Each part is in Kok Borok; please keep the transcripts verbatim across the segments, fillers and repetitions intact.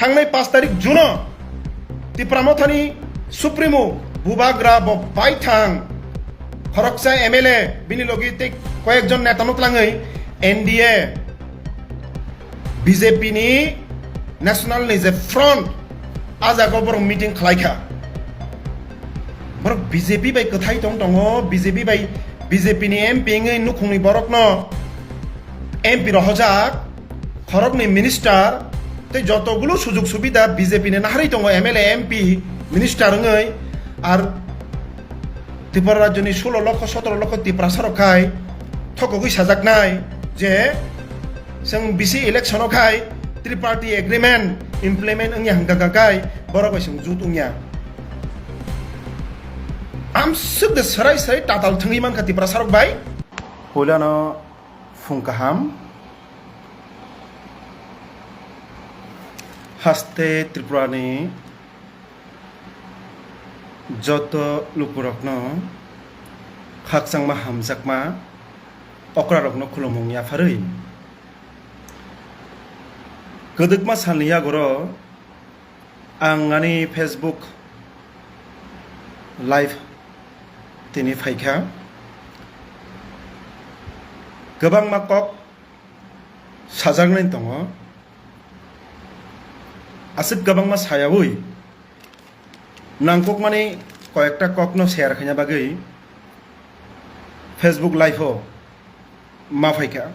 Tangnai pash tarik June o Tipra Mothani Supremo Bubagra bo baithang khoroksa M L A bini logi tei koyekjon neta no twlangwi N D A B J P ni national ni je front, a jaga o borok meeting khlai kha. Borok B J P bai kwthai tong tongo, B J P bai, B J P ni M P wngwi nukhungni borokno M P rohojak, khoroknwi minister, tei jotogulo sujug subida B J P ni naharwi tongo, M L A, M P, minister wngwi. Ar Tripura rajyoni sulo lokho, sotoro lokho Tiprasa rok khai thokogwi sajaknai je chwng bisi election o khai triparty agreement implement wngya hwnkha hwnkha khai borok bai chwng jut wngya. Amswk de swrai swrai tatal thwngwi mankha Tiprasa rok bai. Puilano phung kaham. Haste Tripura ni joto lukurokno khakchangma hamjakma okrarokno khulumung yapharwi. Kwdwkma salni yagoro ang ani Facebook live tini phaikha. Kwbangma kok sajaknai tongo. Aswk kwbangma sayawi nangkukmani koyekta kokno share khaina bagwi Facebook live o ma phaikha.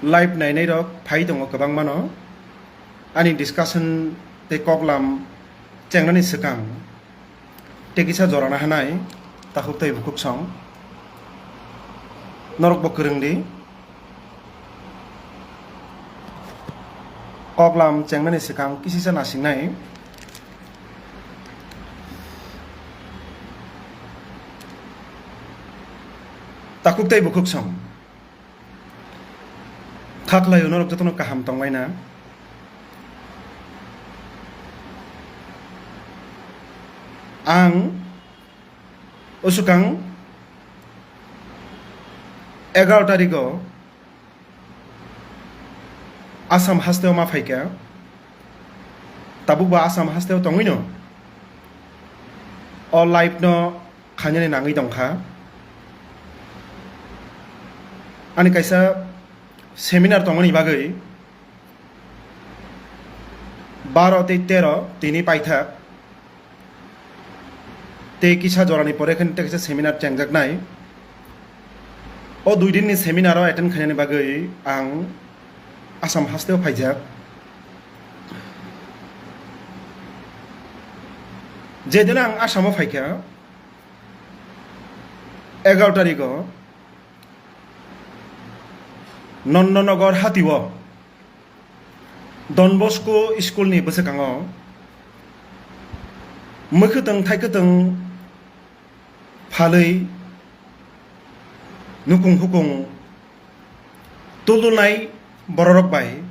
Live nainai rok phai tongo kwbangmano. Ani discussion tei koklam chengnani swkang tei kisa jorana hanai takhuk tei bukhuk song. Norok bo kwrwng di. Koklam chengnani swkang kisisa nasingnai. Takhuk tei bukhuk song. Kha khlaio norok jotono kaham tonglaina. Ang usukang egaroh tarigo Assam hasteo ma phaikha. Tabuk bo Assam hasteo tongwino o live no khainani nangwi tongkha. Ani kaisa seminar tongmani bagwi baro tei tero tini paithak tei kisa jorani pore khe tei kisa seminar chengjaknai. O dui dinni seminar o attend khainani bagwi ang Assam hasteo phaijak. Jedin ang Assam o phaikha, egaroh tarigo Nondonogor hatio Don Bosco school ni bwswkango mwkhwtwng thaikwtwng phalwi nukung hukung tulnai bororok bai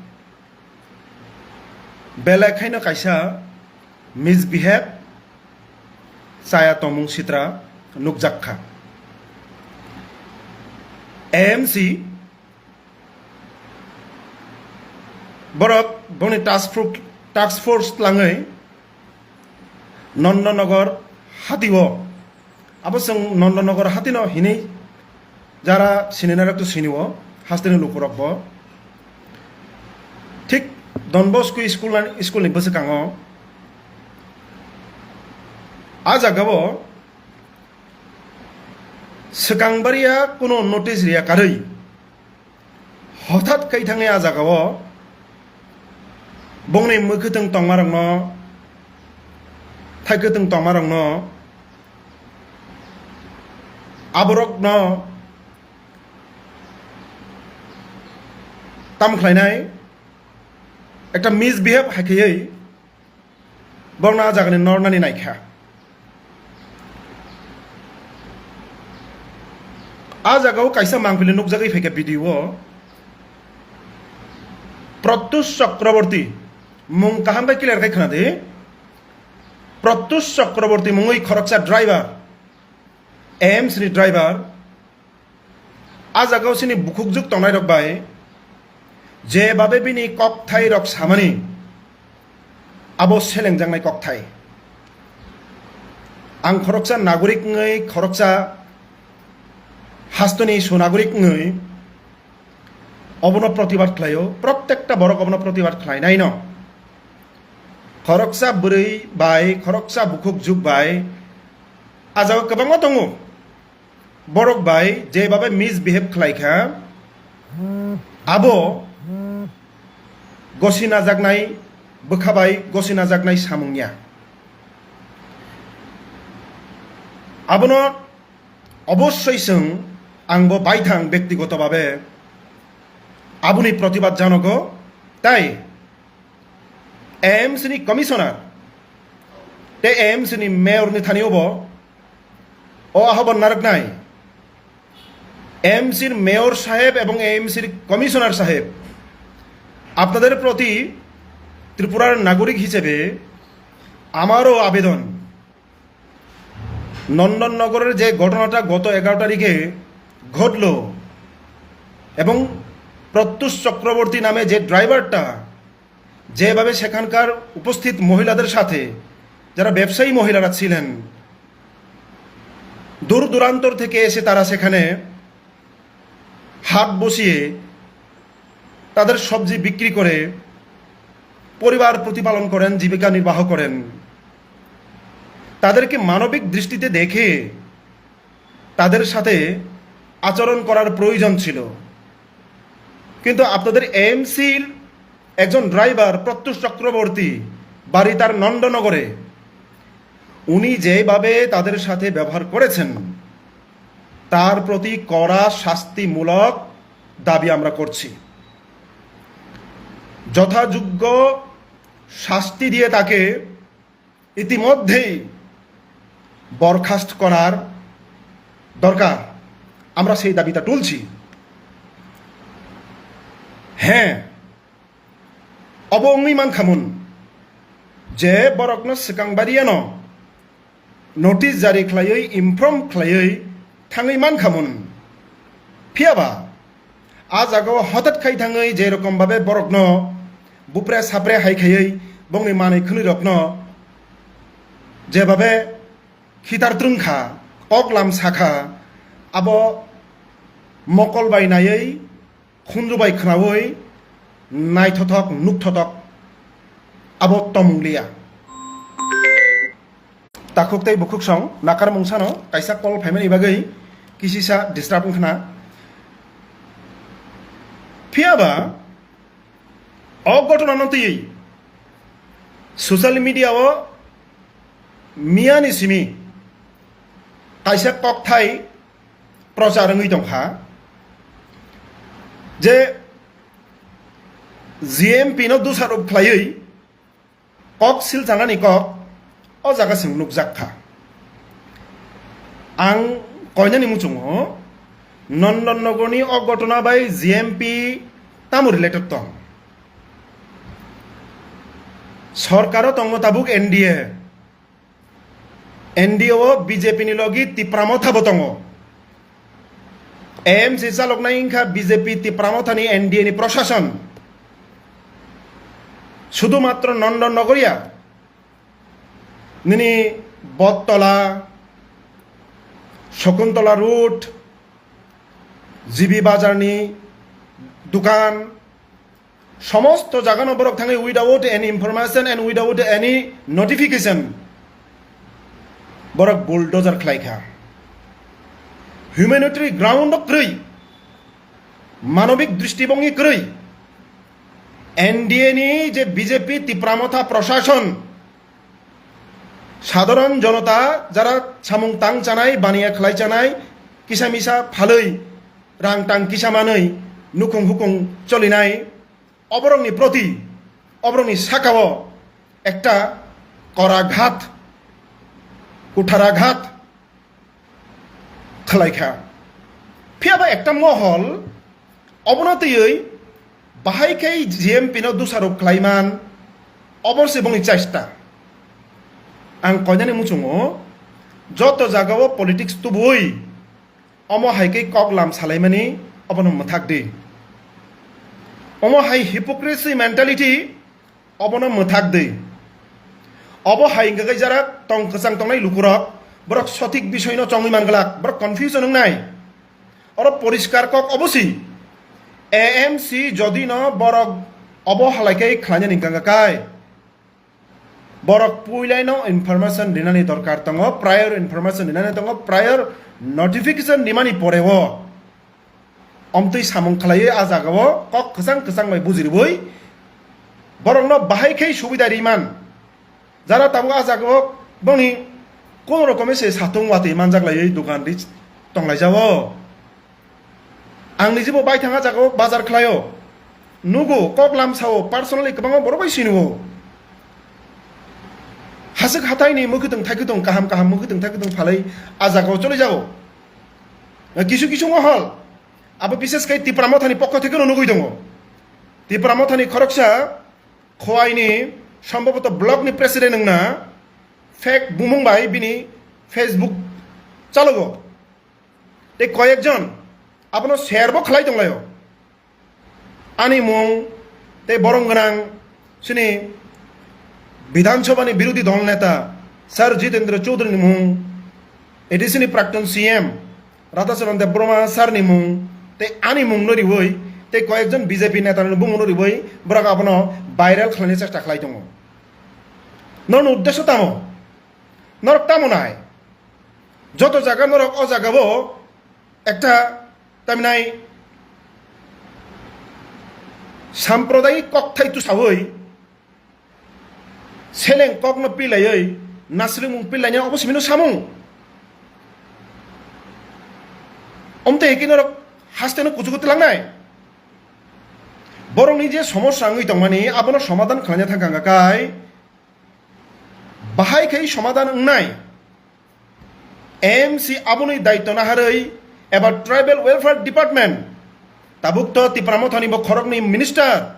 belai khaino kaisa misbehave chaya tongmung sitra nukjak kha. A M C borok boni task force, task force tlangwi Nondonogor hatio, abo chwng Nondonogor hatino hinwi jara sininarok to sinio, hasteni lukurokbo. Thik Don Bosco school, school ni bwswkango a jagao swkang bariya kuno notice riya karwi hothat khai thangwi a jagao bongni mwkhwtwng tongmarokno, thaikwtwng tongmarokno, aborokno tam khlainai ekta misbehave hai khaiwi borokno a jagani nornani naikha. A jagao kaisa mangpili nukjagwi phaikha video o. Pratyush Chakraborty, mung kaham khe clear khe khna di. Pratyush Chakraborty mungwi khoroksa driver, A M C ni driver, A jagao chini bukhukjwk tongnairok bai jebabe bini kokthairok samani, abo selengjaknai kokthai. Ang khoroksa nagorik wngwi, khoroksa hastoni sunagorik wngwi obono protibad khlaio, prottekta borok obono protibad khlainaino. Khoroksa bwrwi bai, khoroksa bukhukjwk bai a jagao kwbangma tongo. Borok bai jebabe misbehave khlai kha, abo gosi najaknai, bwkha bai gosi najaknai samung ya. Abono obossoi chwng, angbo baithang bektigoto babe aboni protibad janogo, tai A M C ni commissioner tei A M C ni mayor ni thani obo o ahoban narwknai. A M C র মেয়র সাহেব এবং A M C র কমিশনার সাহেব, আপনাদের প্রতি ত্রিপুরার নাগরিক হিসেবে আমারও আবেদন, নন্দননগরের যে ঘটনাটা গত এগারো তারিখে ঘটল এবং প্রত্যুষ চক্রবর্তী নামে যে ড্রাইভারটা যেভাবে সেখানকার উপস্থিত মহিলাদের সাথে, যারা ব্যবসায়ী মহিলারা ছিলেন, দূর দূরান্তর থেকে এসে তারা সেখানে হাট বসিয়ে তাদের সবজি বিক্রি করে পরিবার প্রতিপালন করেন, জীবিকা নির্বাহ করেন। তাদেরকে মানবিক দৃষ্টিতে দেখে তাদের সাথে আচরণ করার প্রয়োজন ছিল। কিন্তু আপনাদের এএমসির একজন ড্রাইভার প্রত্যুষ চক্রবর্তী, বাড়ি তার নন্দনগরে, উনি যেভাবে তাদের সাথে ব্যবহার করেছেন, তার প্রতি কড়া শাস্তিমূলক দাবি আমরা করছি। যথাযোগ্য শাস্তি দিয়ে তাকে ইতিমধ্যেই বরখাস্ত করার দরকার। আমরা সেই দাবিটা তুলছি। হ্যাঁ, obo wngwi mankhamun je borokno swkang bariyano notice jari khlaiwi, inform khlaiwi thangwi mankhamun. Phiyaba a jagao hotat khai thangwi je rokom babe borokno bupre sapre hai khaiwi bongni manwi khwnwi rokno jebabe khitar trwng kha, kok lam sa kha, abo mokol bai naiwi, khunju bai khnaui, naithothok nukthothok abo tomung liya. Takhuk tei bukhuk song nakar mungsano kaisa call phaimani bagwi kisisa disturb wngkhna. Phiyaba o ghotona no twiwi social media o miyani simi kaisa kokthai prochar wngwi tongkha je G M P no dusarop khlaiwi kok silchanani kok o jaga chwng nukjak kha. Ang koinani muchungo Nondonnogorni o ghotona bai G M P tamo related tong? Sorkaro tongo tabuk N D A. N D A o B J P ni logi Tipra Motha bo tongo. A M C chaloknai wngkha B J P Tipra Motha ni N D A ni prosason. Sudhumatro Nondonnogor ya, nini Bottola, Shakuntala Road, G B Bazar ni dukan, somosto jagano borok thangwi without any information and without any notification borok bulldozer khlai kha. Humanitarian ground o kwrwi, manobik dristibongni kwrwi, N D A ni je B J P Tipra Motha prosason, sadharon jonota jara samung tang chanai, baniya khlai chanai, kisa misa phalwi, rang tang kisa manwi, nukhung hukung cholinai, oborokni proti, oborokni sakao ekta koraghat, kutharaghata khlai kha. Phiyaba ekta mohol obono twiwi bahai khe G M P no dusarop khlai man, obor se bongni chesta. Ang koinani muchungo joto jagao politics tubui Omo hai khe kok lam salaimani obono mwthak di. Omo hai hypocrisy mentality obono mwthak di. Obo hai hwnkha khe jara tong kwchang tongnai lukurok, borok sothik bisoino chongwi man glak, borok confusion wngnai. Oro poriskar kok obo si, A M C jodi no borok obo halai khe khlainani hwnkha kha kai. Borok puilaino information rinani dorkar tongo, prior information rinani tongo, prior notification rimani poreo. Omtwi samung khlaiwi a jagao kok kwchang kwchang bai bujiribwi borokno bahai khe subida riman. Jara tabuk a jagao boni kono rokome se satung watwi manjak laiwi dogan ri tonglaijao. Ang nijibo baithang a jagao bazar khlaio. Nugo, kok lamsao, personally kwbangma borok bai sinio. Hasik hataini mwkhwtwng thaikhutung kaham kaham mwkhwtwng thaikhutung phalai a jagao choli jao. Kisu kisu mohol abo bishes khai Tipra Mothani pokho theke no nugui tongo. Tipra Mothani khoroksa Khowaini, sombhoboto block ni president wngna fake bumung bai bini Facebook chalogo. Tei koyekjon abono share bo khlai tonglaio. Ani mung tei borom gwnang chini Bidhan Sabha ni birodhi dol neta Sir Jitendra Chaudhary ni mung, A D C ni prakton C M Radhacharan Debbarma sir ni mung tei ani mung no riwi tei koyekjon B J P neta ni bumung no riwi borok abono viral khlaina chesta khlai tongo. Norokni uddesho tamo? Norok tamo nai? Joto jaga norok o jaga bo ekta tamnai samprodayik kokthai tusawi seleng kokno pilaiwi nasrwngmung pilaina obo simino samung. Omtwi hikhe norok hasteno kuchugo twlangnai. Borokni je somosya wngwi tongmani abono somadhan khlaina thangkha hwnkha kai bahai khai somadhan wngnai. M C aboni daityo naharwi eba Tribal Welfare Department tabuk to Tipra Mothani bo khoroknwi minister,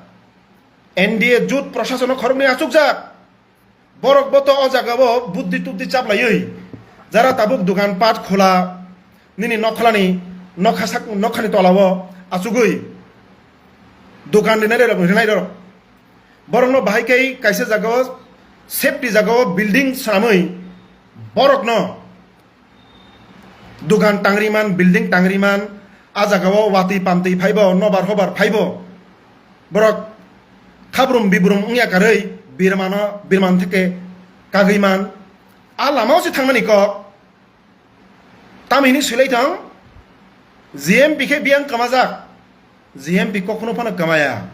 N D A jut proshasono khoroknwi achukjak. Borok bo to o jagao buddhi tuddhi chaplaiwi jara tabuk dogan pat khola nini nokholani nokha sak-, nokhani tolao achugwi dogan rinai rok, rinai rok. Borokno bahai khe kaisa jagao safety jagao building swnamwi borokno dogan tangriman, building tangriman, a jagao watwi pamtwi phaibo, nobar hobar phaibo. Borok khabrum bibrum wngya karwi birmano, birman theke kagwi man. A lamao se thangnani kok. Tamo hini swilai thang, G M P khe biyang kwmajak. G M P kokno phano kwmaya.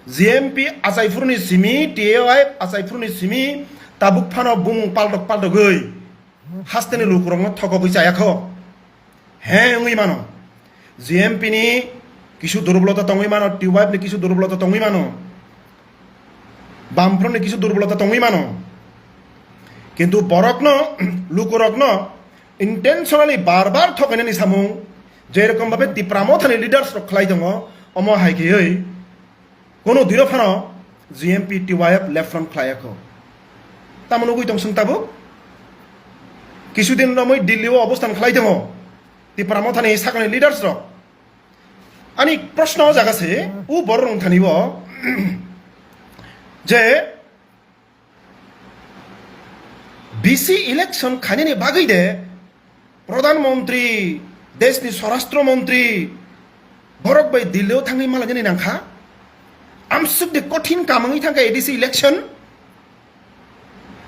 G M P achaiphuruni simi, T A Y achaiphuruni simi, tabuk phano bumung paltok paltogwi hasteni lukurokno thokogwi chayakho. He wngwi mano. G M P ni kisu durboloto tongwi mano, T Y F ni kisu durboloto tongwi mano. Bamfront ni kisu durboloto tongwi mano. Kintu borokno, lukurokno intentionally bar bar thokainani samung, je rokom babe Tipra Mothani leaders rok khlai tongo, omo hai kheyoi kono dino phano G M P T Y F left front khlai yakho. Tamo nugui tong sung tabuk? Kisu din romwi Delhi o obostan khlai tongo Tipra Mothani sakni leaders rok. Ani proshno o jaga se, u borok rong thani bo je B C election khainani bagwi de Pradhan Mantri, deshni Swarashtra Mantri borok bai Delhi o thangwi malainani nangkha. Amsuk de kothin kamangwi thangkha A D C election.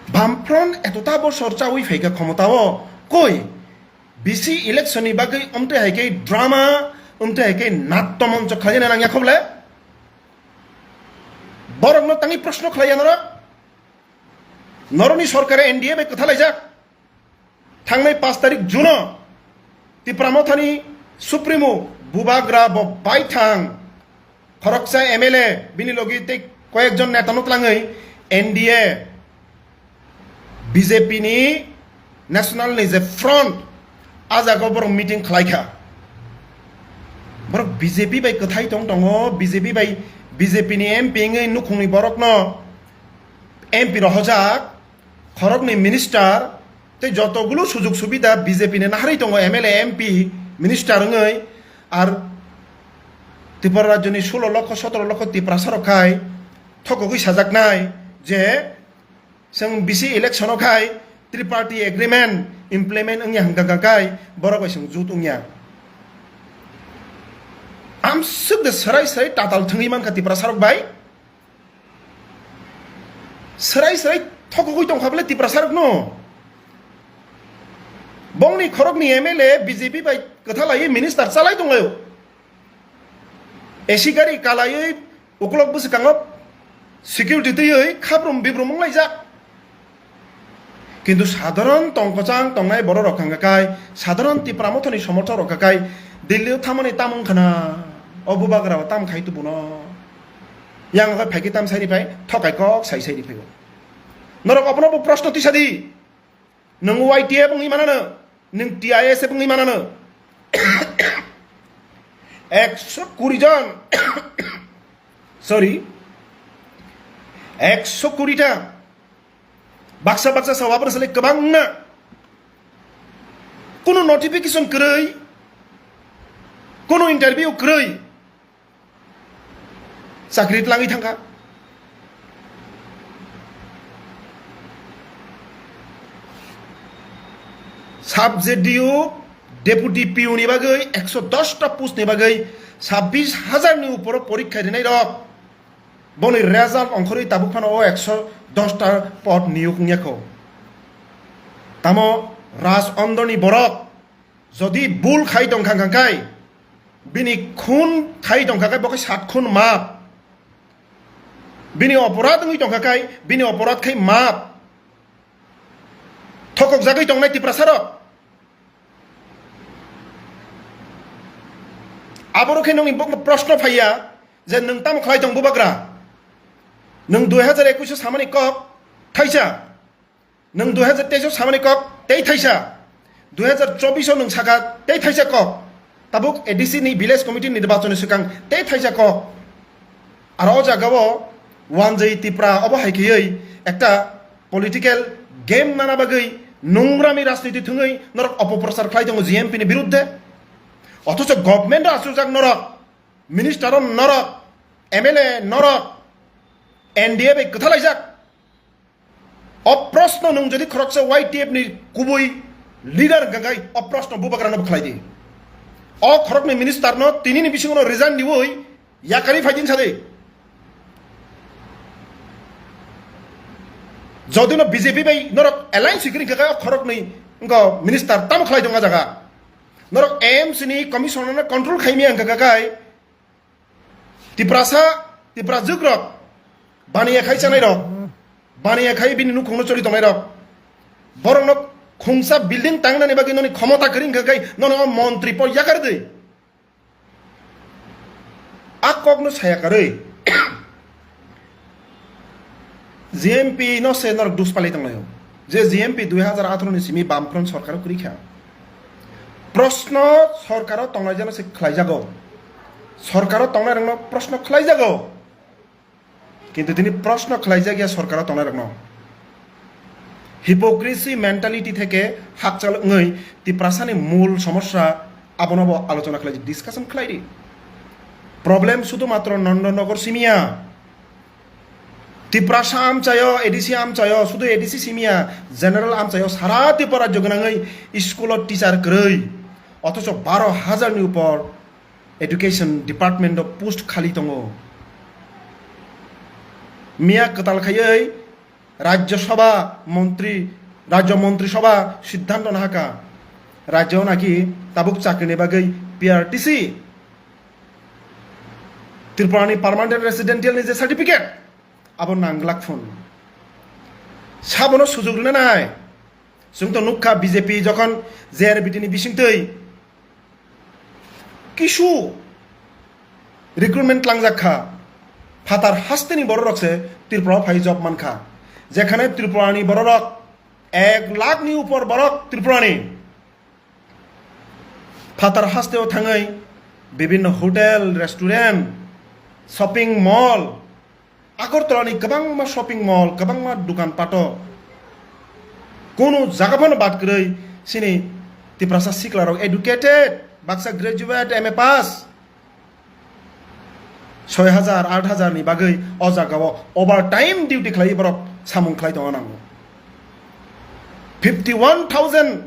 Bamfront etota bosor chawi phaikha khomotao, koi B C election ni bagwi omtwi hai khe drama, omtwi hai khe natto moncho khlaina nangya khoble? Borokno tangwi proshno khlaiya norok? Norokni sorkar N D A bai kwthalaijak. Thangnai pash tarik June o Tipra Mothani Supremo Bubagra bo baithang khoroksa M L A bini logi tei koyekjon netano twlangwi N D A, B J P ni national ni je front, a jaga o borok meeting khlai kha. Borok B J P bai kwthai tong tongo, B J P bai, B J P ni M P wngwi nukhungni borokno M P rohojak, khoroknwi minister tei jotogulo sujug subida B J P ni naharwi tongo, M L A, M P, minister wngwi ar Tripura rajyoni sulo lokho sotoro lokho Tiprasa rok khai thokogwi sajaknai je chwng bisi election o khai triparty agreement implement wngya hwnkha hwnkha khai borok bai chwng jut wngya. Amswk de swrai swrai tatal thwngwi mankha Tiprasa rok bai. Swrai swrai thokogwi tongkha bole Tiprasa rokno. Bongni khorokni M L A B J P bai kwthalaiwi minister chalai tonglaio. A C gari kalaiwi ukulok bwswkango security twiwi khaprum bibrum wnglaijak. Kintu sadharon tongkochang tongnai borok rok hwnkha kai, sadharon Tipra Mothani somorthok rok hwnkha kai, Delhi o thamani tam wngkha na, o bubagra o tam khai tubuno. Yang hwnkha phaikhe tam saini phai, thokai kok sai saini phai o. Norok obono bo proshno tisa di. Nwng Y T F wngwi manano, nwng T I S F wngwi manano. Ekso kuri jon, sorry, ekso kuri ta baksa baksa sa wabra sale kwbang na. Kunu notification kwrwi, kunu interview kwrwi. Chakri tlangwi thangkha. Sub J D O deputy P O ni bagwi ekso dos ta post ni bagwi sabbish hajar ni uporo porikha rinai rok. Boni result ongkhorwi tabuk phano o ekso dos ta pod niyok wngya kho. Tamo Raj Ondoni borok jodi bul khai tongkha hwnkha kai, bini khun khai tongkha kai, bo khe sat khun map. Bini oporad wngwi tongkha kai, bini oporad khai map. Thokokjagwi tongnai Tiprasa rok. Aborok khe nongni bo proshno phaiya je nwng tamo khlai tong bubagra? Nwng dui hajar ekwis o samani kok thaisa, nwng dui hajar teis o samani kok tei thaisa, dui hajar chobbish o nwng saka tei thaisa kok, tabuk A D C ni village committee nirbachon ni swkang tei thaisa kok. Aro o jaga o Wanjwi Tipra obo hai kheywi ekta political game nana bagwi nungrami rajniti thwngwi norok opoprochar khlai tongo G M P ni biruddhe. Othocho government o achukjak norok, minister o norok, M L A norok, N D A bai kwthalaijak. O proshno nwng jodi khoroksa Y T F ni kubui leader hwnkha khai o proshno bubagrano bo khlai di. O khoroknwi minister no tini ni bisingo no resign diwi yakari phai din sadi. Jodi no B J P bai norok alliance sikri hwnkha khai o khoroknwi wngkha minister tamo khlai tong a jaga. Norok A M C ni commissioner no control khaimya hwnkha khai Tiprasa, Tipra jugrok, baniya khai chanai rok, baniya khai bini nukhungno choli tongnai rok, borokno khungsa building tangnani bagwi noni khomota kwrwi hwnkha khai nono o montri pod yakar di. A kokno saya karwi G M P no se norok dus palai tonglaio. Je G M P dui hajar atharo ni simi Bamfront sorkar kwrwi kha. Proshno sorkaro tongnai jano se khlaijago. Sorkaro tongnai rokno proshno khlaijago. Kintu tini proshno khlaijak ya sorkaro tongnai rokno. Hypocrisy mentality theke hakchal wngwi Tiprasani mul somosya abono bo alochona khlai di, discussion khlai di. Problem sudhumatro Nondonogor simiya. Tiprasa amchayo, A D C amchayo, sudhu A D C simiya, general amchayo, sara Tripura rajyo gwnangwi school o teacher kwrwi. Othocho baro hajar ni upor education department o post khali tongo. Miya kwtal khaiwi Rajya Sabha montri, Rajya Montri Sabha siddhanto nahaka, rajyo naki tabuk chakrini bagwi P R T C, Tripura ni permanent residential ni je certificate, abo nanglak phun. Sabono sujug rwna nai. Chwng to nukha B J P jokhon J R B T ni bisingtwi kisu recruitment tlangjak kha, phatar hasteni bororok se Tripura o phai job man kha, jekhane Tripura ni bororok ek lakh ni upor borok Tripura ni phatar haste o thangwi bibinno hotel, restaurant, shopping mall, Agartala ni kwbangma shopping mall, kwbangma dukan pato, kunu jaga phano bad kwrwi chini Tiprasa sikla rok educated, baksa graduate, M A pass, soi hajar, aat hajar ni bagwi o jagao overtime duty khlai borok samung khlai tongna nango. Fifty one thousand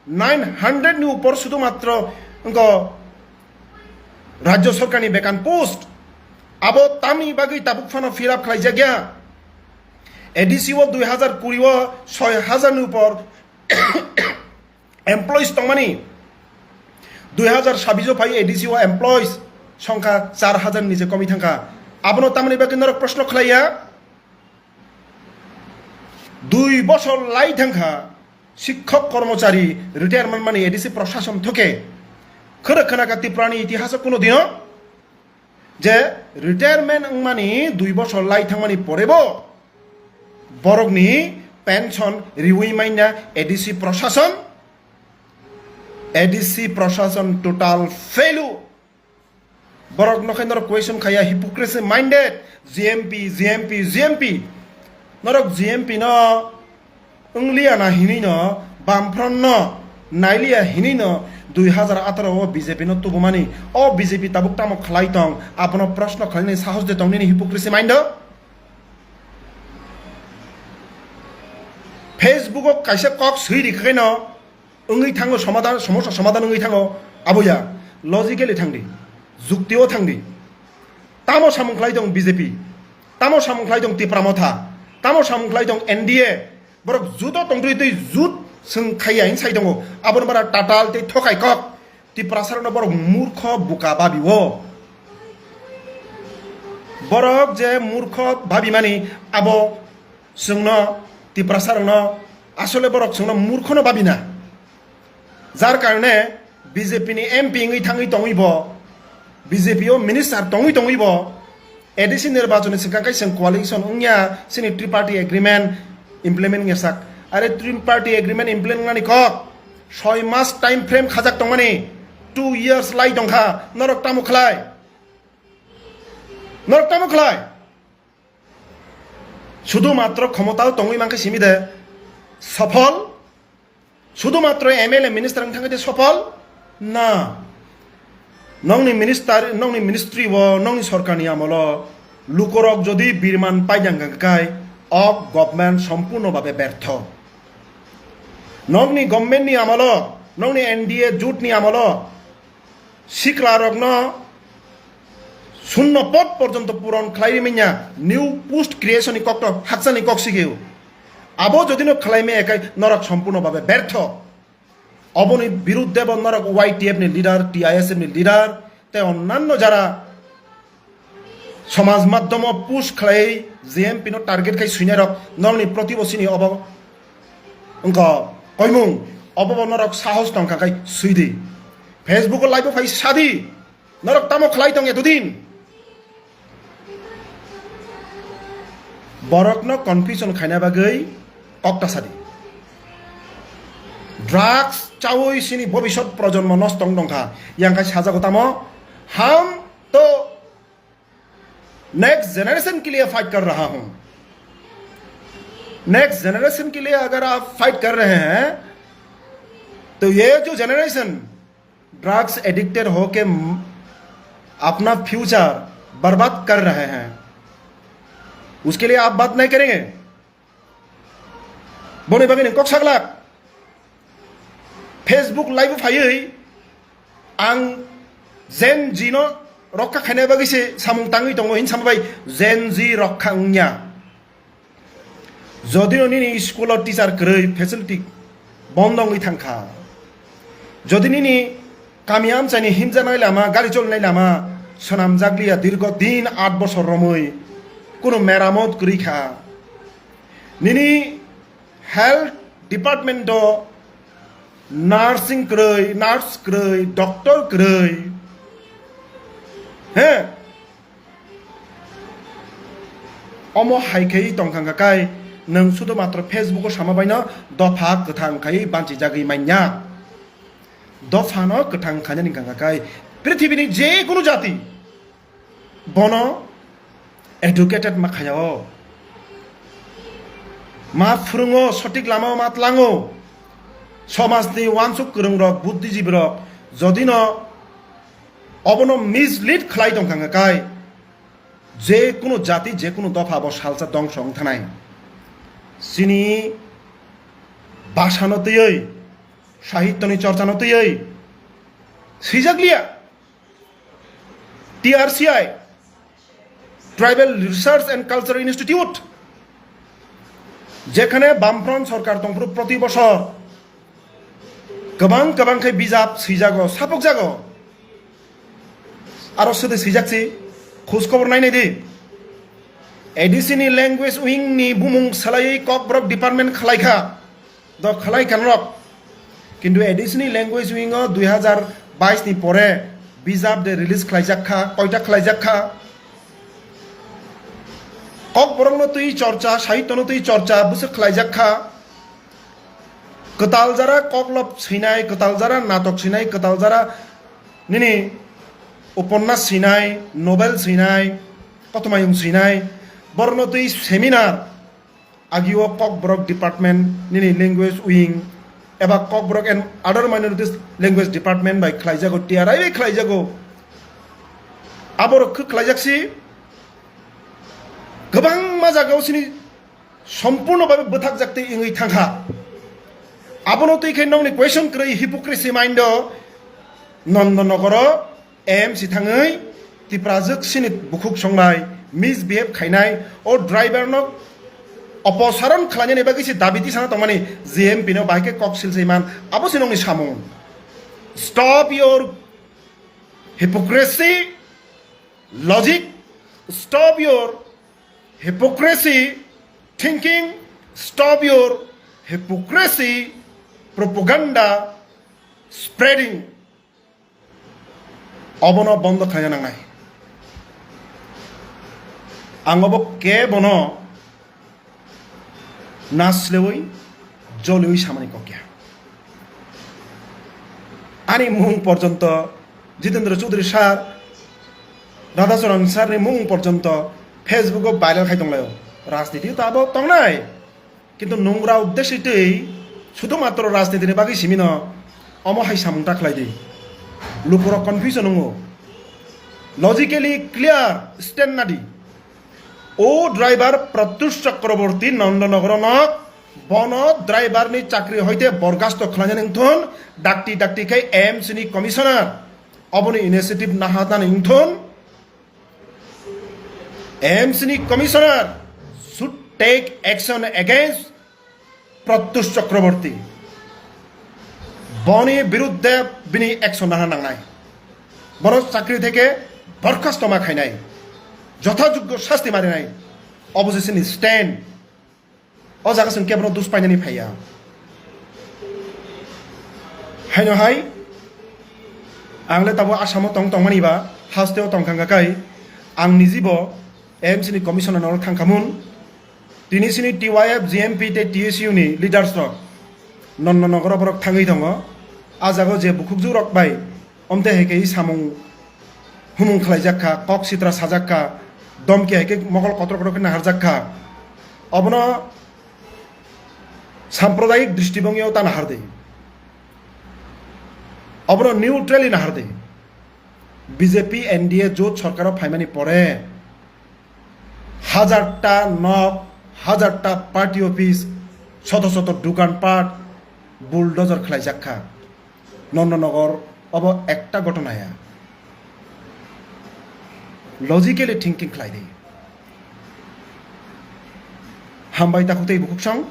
nine hundred ni upor sudu matro wngkha rajya sarkarni bekan post. Abo tamni bagwi tabuk phano fill up khlaijakya. A D C o dui hajar kuri o soi hajar ni upor employees tongmani, dui hajar sabbish o phai A D C o employees songkha char hajar ni je komi thangkha. Abono tamni bagwi norok proshno khlaiya? Dui bosor lai thangkha sikhok kormochari retirement mani A D C proshason thoke. Khwrwk khwnakha Tripurani itihaso kuno dino je retirement wngmani dui bosor lai thangmani porebo borokni pension riwi manya A D C proshason, A D C proshason total failure. Borok no khe norok question khaya, hypocrisy minded, G M P, G M P, G M P. Norok G M P no wngliya na hinwi no, Bamfront no nailiya hinwi no, dui hajar atharo o B J P no tubumani. O B J P tabuk tamo khlai tong, abono proshno khlainani sahos de tong nini hypocrisy mind o? Facebook o kaisa kok swi ri khe no, wngwi thango somadan, somosya somadan wngwi thango, abo ya, logically thangdi, juktio thangdi. Tamo samung khlai tong B J P, tamo samung khlai tong Tipra Motha, tamo samung khlai tong N D A, borok juto tongtwi twi jut swng khaiya hin sai tongo, aboni bara tatal tei thokai kok, Tiprasarokno borok murkho buka babi o. Borok je murkho babi mani abo chwngno, Tiprasarokno asole borok chwngno murkhono babina. Jar karone B J P ni M P wngwi thangwi tongwi bo, B J P o minister tongwi tongwi bo, A D C nirbachon ni swkang kai chwng coalition wngya, chini triparty agreement implement wngya sak. Are triparty agreement implement wngnani kok soi mas time frame khajak tongmani, two years lai tongkha, norok tamo khlai? Norok tamo khlai? Sudu matro khomotao tongwi mankhe simi de sophol? Sudu matro M L A minister wng thangwi de sophol? Na. Nongni minister, nongni ministry o, nongni sorkarni amolo lukorok jodi birman paidang kai, o government sompurno babe bertho. Nongni government ni amolo, nongni N D A jut ni amolo, siklarokno shunno pod porjonto puron khlai rimanya, new post creation ni kokto hakchani kok sigeo. Abo jodi no khlai me ekai norok sompurno babe bertho. Oboni birudde bo norok Y T F ni leader, T I S F ni leader, tei onnanno jara somaj madhomo push khlai G M P no target khai suinai rok norokni protibosini obo wngkha koimung, obo bo norok sahos tongkha khai suidi. Facebook o live o phai sadi, norok tamo khlai tong etodin? Borokno confusion khaina bagwi kokta sadi. Drugs chawi sini bobisot projonmo nosto wng tongkha. Yang khai sajago tamo, हम तो next generation के लिए फाइट कर रहा हूं। Next generation के लिए अगर आप फाइट कर रहे हैं, तो ये जो जनरेशन ड्रग्स एडिक्टेड होके म-, अपना फ्यूचर बर्बाद कर रहे हैं, उसके लिए आप बात नहीं करेंगे? Boni bagwi nwng kok saglak. Facebook live phaiwi ang Gen Z no rokha khaina bagwi se samung tangwi tongo hin sama bai Gen Z rokha wngya. Jodi no nini school o teacher kwrwi facility bondo wngwi thangkha. Jodi nini kami amchaini himjaknai lama, gari cholnai lama swnamjakliya dirgo din aat bosor romwi, kunu meramot kwrwi kha. Nini health department o nursing kwrwi, nurse kwrwi, doctor kwrwi. He? Omo hai khe tongkha kai nwng sudu matro Facebook o sama baino dopha kwthang khai banchi jagwi manya. Dopha no kwthang khainani wngkha kai prithibini je kunu jati bono educated ma khaya o. Ma phwrwngo, sotik lama o ma tlango. Somajni wansuk kwrwngrok, buddhijibirok Jodi no obono mislead khlai tong kha kai, je kunu jati, je kunu dopha bo salsa dongso wng thanai. Chini bhasha no twiwi, sahityo ni chorcha no twiwi swijak liya. T R C I, Tribal Research and Culture Institute, jekhane Bamfront sorkar tongphuru proti bosor kwbang kwbang khe bijap swijago, sapukjago. Aro swtwi swijak si, khoj khobor nai nai di. A D C ni language wing ni bumung salaiwi Kokborok department khlai kha. Do khlai kha norok. Kintu A D C ni language wing o dui hazar bais ni pore bijap de release khlaijak kha, koita khlaijak kha. Kokborok no twi chorcha, sahityo no twi chorcha bwswk khlaijak kha. Kwtal jara koklop swinai, kwtal jara natok swinai, kwtal jara nini uponnas swinai, novel swinai, kotomayung swinai, borokno twi seminar, agio Kokborok department nini language wing eba Kokborok and other minorities language department bai khlaijago, T R I bai khlaijago. Aborok khe khlaijak si kwbangma jagao sini sompurno babe bwthakjak tei wngwi thangkha. Abono twi khe nokni question kwrwi hypocrisy mind o Nondonogoro A M C thangwi Tiprajwk sini bukhuk songnai, misbehave khainai, o driver no oposaron khlainani bagwi se dabi tisana tongmani G M P no bahai khe kok silsai man, abo se nokni samung. Stop your hypocrisy, logic, stop your hypocrisy thinking, stop your hypocrisy propaganda spreading. Obono bondo khlaina nangnai. Ang obo kebono naslewi, joliwi samani kokya. Ani mung porjonto Jitendra Chaudhary sir, Radhacharan sir ni mung porjonto Facebook o viral khai tonglaio. Rajniti to abo tongnai. Kintu nungra uddesho twi sudhumatro rajniti ni bagwi simino omo hai samung ta khlai di. Lukurok confusion wngo. Logically clear stand nadi. O driver Pratyush Chakraborty Nandanagar nok, bono driver ni chakri hoite borgasto khlainani wngthun, dakti dakti khe A M C ni commissioner oboni initiative naharnani wngthun, A M C ni commissioner should take action against Pratyush Chakraborty. Boni biruddhe bini action nahar nangnai. Bono chakri theke borkhasto ma khainai. Jothajoggo sasti marinai. Opposition ni stand. O jaga chwng kebono dus painani phaiya. Haino hai, ang le tabo Assam o tong tongmani ba, haste o tong kha kai, ang nijibo A M C ni commissioner no thang khamun, Tini sini T Y F, G M P tei T S U ni leaders rok Nondanagar o borok thangwi tongo. A jaga o je bukhukjwk rok bai omte hai khe samung humung khlaijak kha, kok sitra sajak kha, domki hai khe mokol kotor kotor khe naharjak kha. Obono sampradayik dristibongyo ta nahar di. Obono neutrally nahar di. B J P N D A jot sorkar o phaimani pore hajar ta nok, hajar ta party office, soto soto dukan pat bulldozer khlaijak kha. Nondanagar obo ekta ghotona ya. Logically thinking khlai di. Hambai takhuk tei bukhuk song.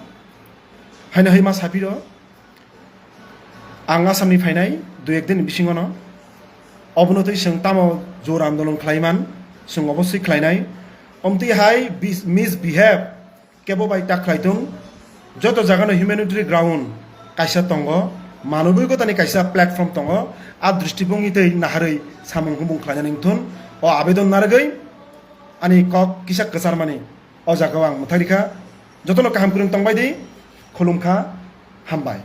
Haino hai ma sapiro. Ang Assam ni phainai dui ek din bisingo no. Obono twi chwng tamo jor andolon khlai man, chwng oboswi khlainai. Omtwi hai bis-, misbehave kebo bai ta khlai thung. Joto jaga no humanitarian ground kaisa tongo, manobikota ni kaisa platform tongo. A dristibongni twi naharwi samung humung khlainani wngthun. O abedon narwgwi ani kok kisa kwcharmani o jaga o ang mwthai rikha. Jotono kaham kwrwng tongbai di, khulumkha, hambai.